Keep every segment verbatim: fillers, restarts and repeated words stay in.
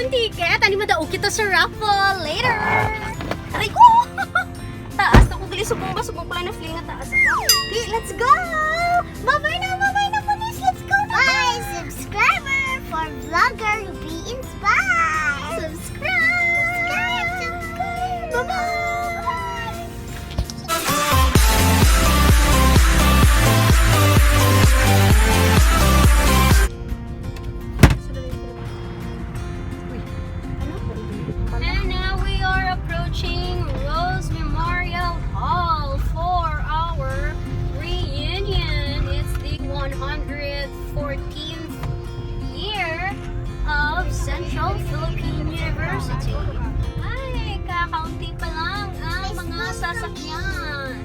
Ticket, ani madaog kita sa raffle. Later! Aray ko! Taas na ko, gali, subong ba? Subong pala na feeling nga taas ako. Okay, let's go! Babay na, babay na, pulis! Let's go na! Bye, subscriber, for vlogger who be inspired! Subscribe! Subscribe, subscribe! Bye-bye! And now we are approaching Rose Memorial Hall for our reunion. It's the one hundred fourteenth year of Central Philippine University. Ay, kakaunti pa lang ang mga sasakyan.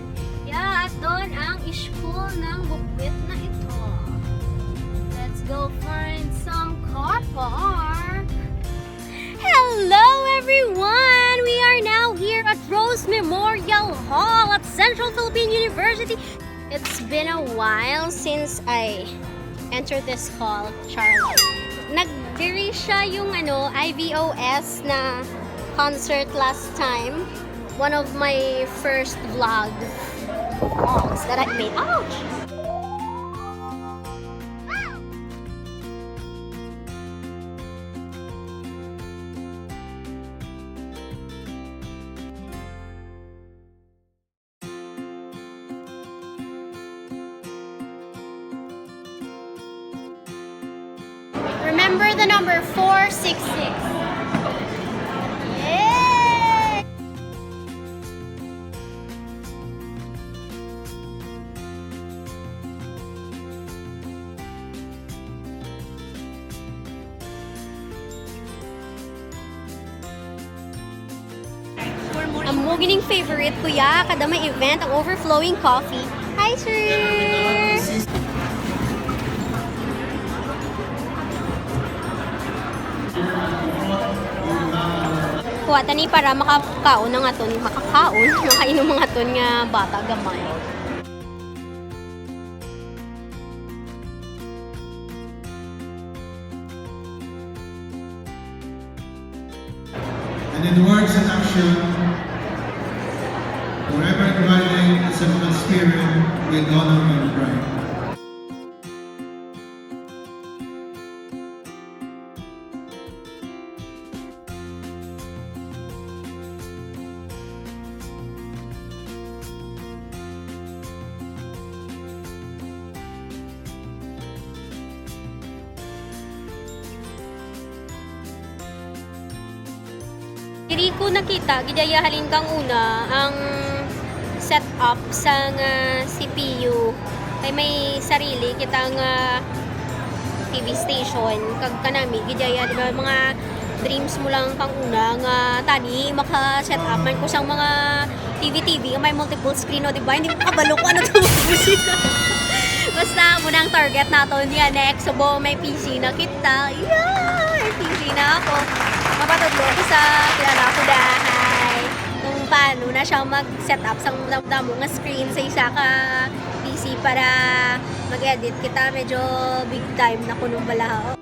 Yeah, at doon ang school ng bugwit na ito. Let's go find some car park. Hello, everyone! We are now here at Rose Memorial Hall at Central Philippine University. It's been a while since I entered this hall. Charot. Nagdiri siya yung, ano, I V O S na concert last time. One of my first vlog vlogs that I made. Ouch! Remember the number four six six. Yay! Amo gining favorite ko, ya, kada may event, ang overflowing coffee. Hi, sir! Kuha ta ni para makakaon ang aton, makakaon, makainom ang aton nga bata gamay. And in words and action, forever guiding the Central Spirit with honor and pride. Diri ko nakita, gid, ya, halin kang una, ang setup sang, ah, C P U. Kay may sarili kita nga T V station. Kag kanami, gid, ya, di ba, mga dreams mo lang kang una nga tani maka-set up man ko sang mga T V, T V nga may multiple screen, no, di ba? Hindi ko kabalo kung ano to. Basta, amo na ang target naton niya next. Subong may P C na kita. Yeah! May P C na ako. Mapatudlo ko sa kilala ko dahay kung paano na siya mag-set up sang damo nga screen sa isa ka P C para mag-edit kita. Medyo big time na kuno bala.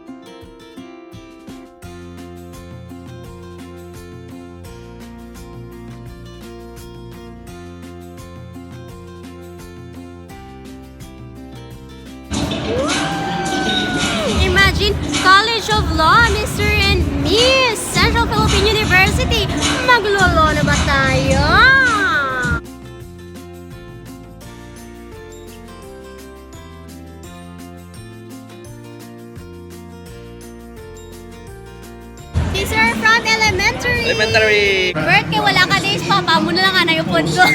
Imagine, College of Law, Mister and Miss Central Philippine University. Maglolo na ba tayo? These are from elementary. Elementary. Bert, kay wala ka days, papa mo na lang anay upod ko.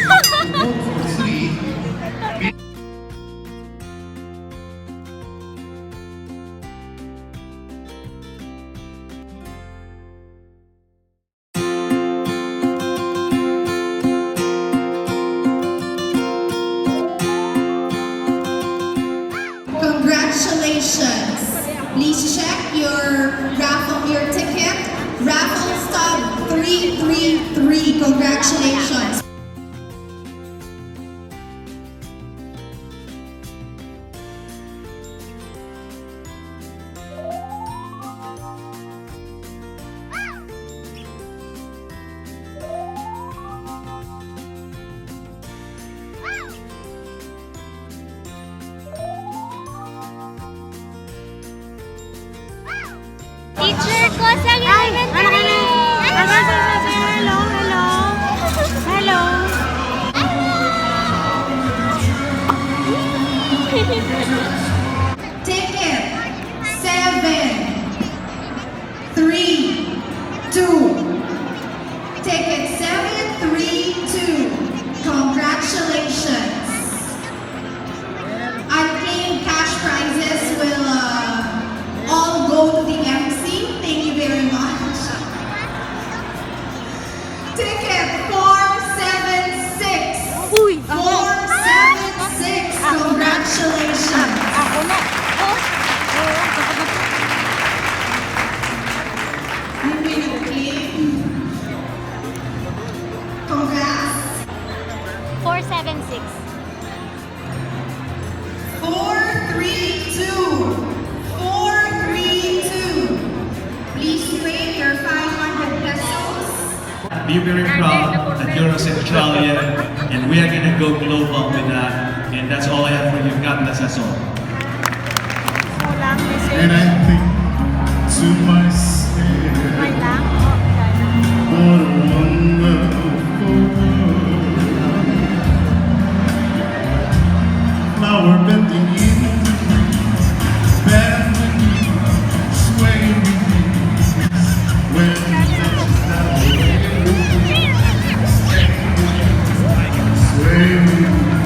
Congratulations! Please check your raffle, your ticket. Raffle stub three three three. Congratulations! We're very proud that you're a Centralian, and we are gonna go global with that. And that's all I have for you. God bless us all. Kulang, Miss And I think to myself, Okay lang. what a wonderful world. Flower bending in the breeze, bending, swaying with me. When the touch is not away, sway with me.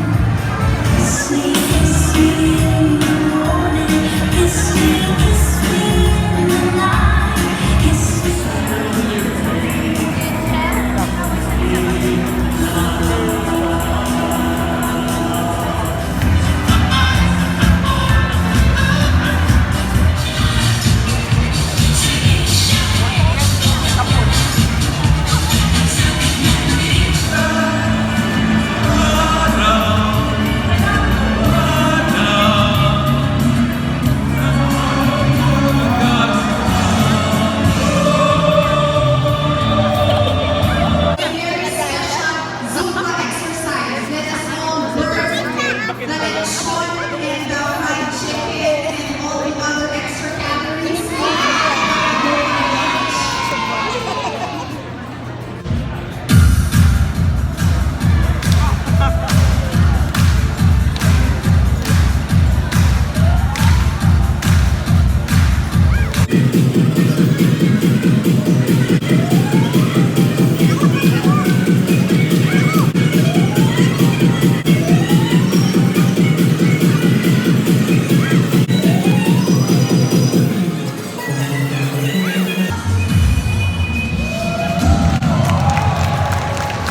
Very special Zumba exercise. Let us all burn the lechon and the fried chicken and all the other extra calories.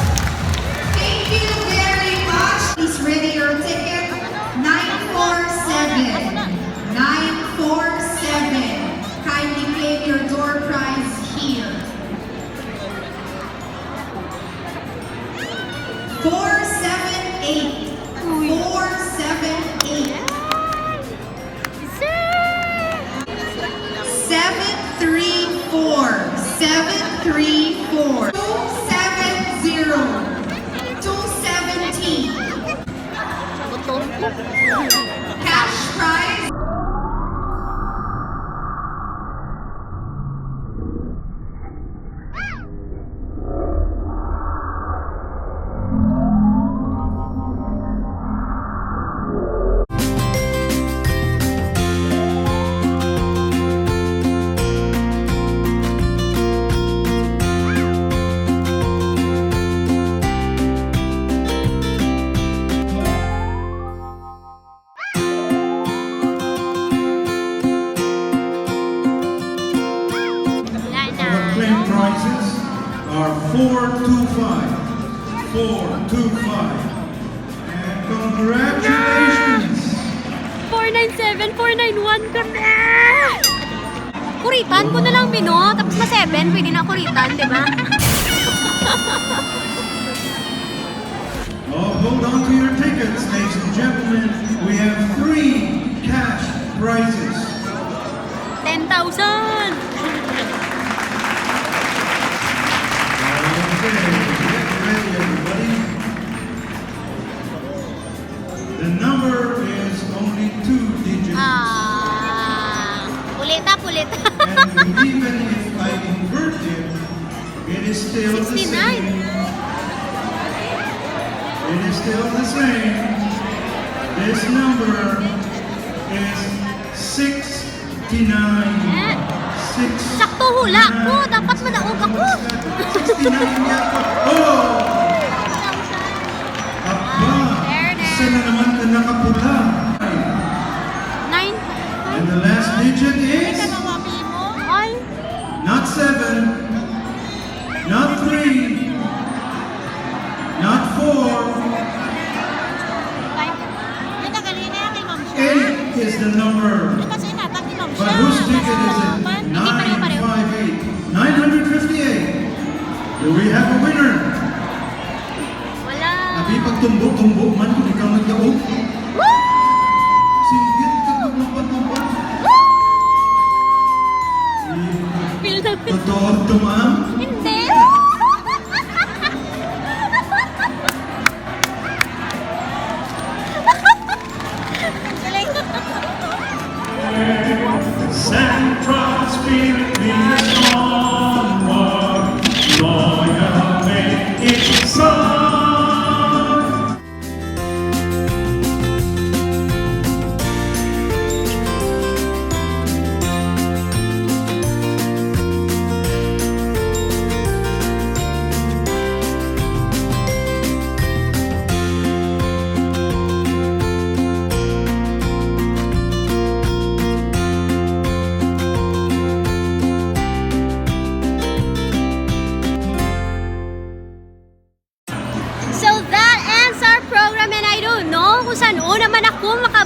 Thank you very much. Please ready your ticket. Nine four seven. Nine four seven. Kindly claim your door prize here. Four seven eight. Four seven eight. Seven three four. Seven three four. Two seven zero. Two seventeen. Cash prize. Our claim prizes are four two five, four two five. And congratulations! Four nine seven, four nine one kami! Kuritan ko na lang, Mino. Tapos ma seven, pwede na kuritan, di ba? Oh, hold on to your tickets, ladies and gentlemen. We have three cash prizes. Ten thousand! Okay, get ready, everybody. The number is only two digits. Ah, pulita, pulita. And even if I invert it, it is still the Sixty-nine. Same. It is still the same. This number is sixty-nine. Eh, Six. Sakto hula ko. Dapat madaog ako. Sixty-nine nga pa. Oh! Aba, isa na naman ka nakapula. Nine. And the last digit is Ay. not seven, not three, not four. Ay, nagalina yan kay Ma'am Sha. Eight is the number. Kasi natag ni Ma'am Sha. But whose ticket is it? Hindi pareho-pareho. Nine five eight. Nine hundred fifty-eight. Do we have a winner? Wala. Abi, pagtumbo-tumbo man, kung ikaw nagdaog. Woo! Singgit ka pag magpatumbang. Feel na feel. Totoo to, ma'am? Hindi.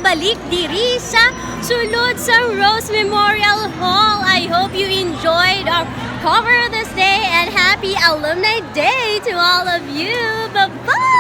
balik diri sa sulod sa Rose Memorial Hall. I hope you enjoyed our cover this day and happy Alumni Day to all of you. Bye-bye!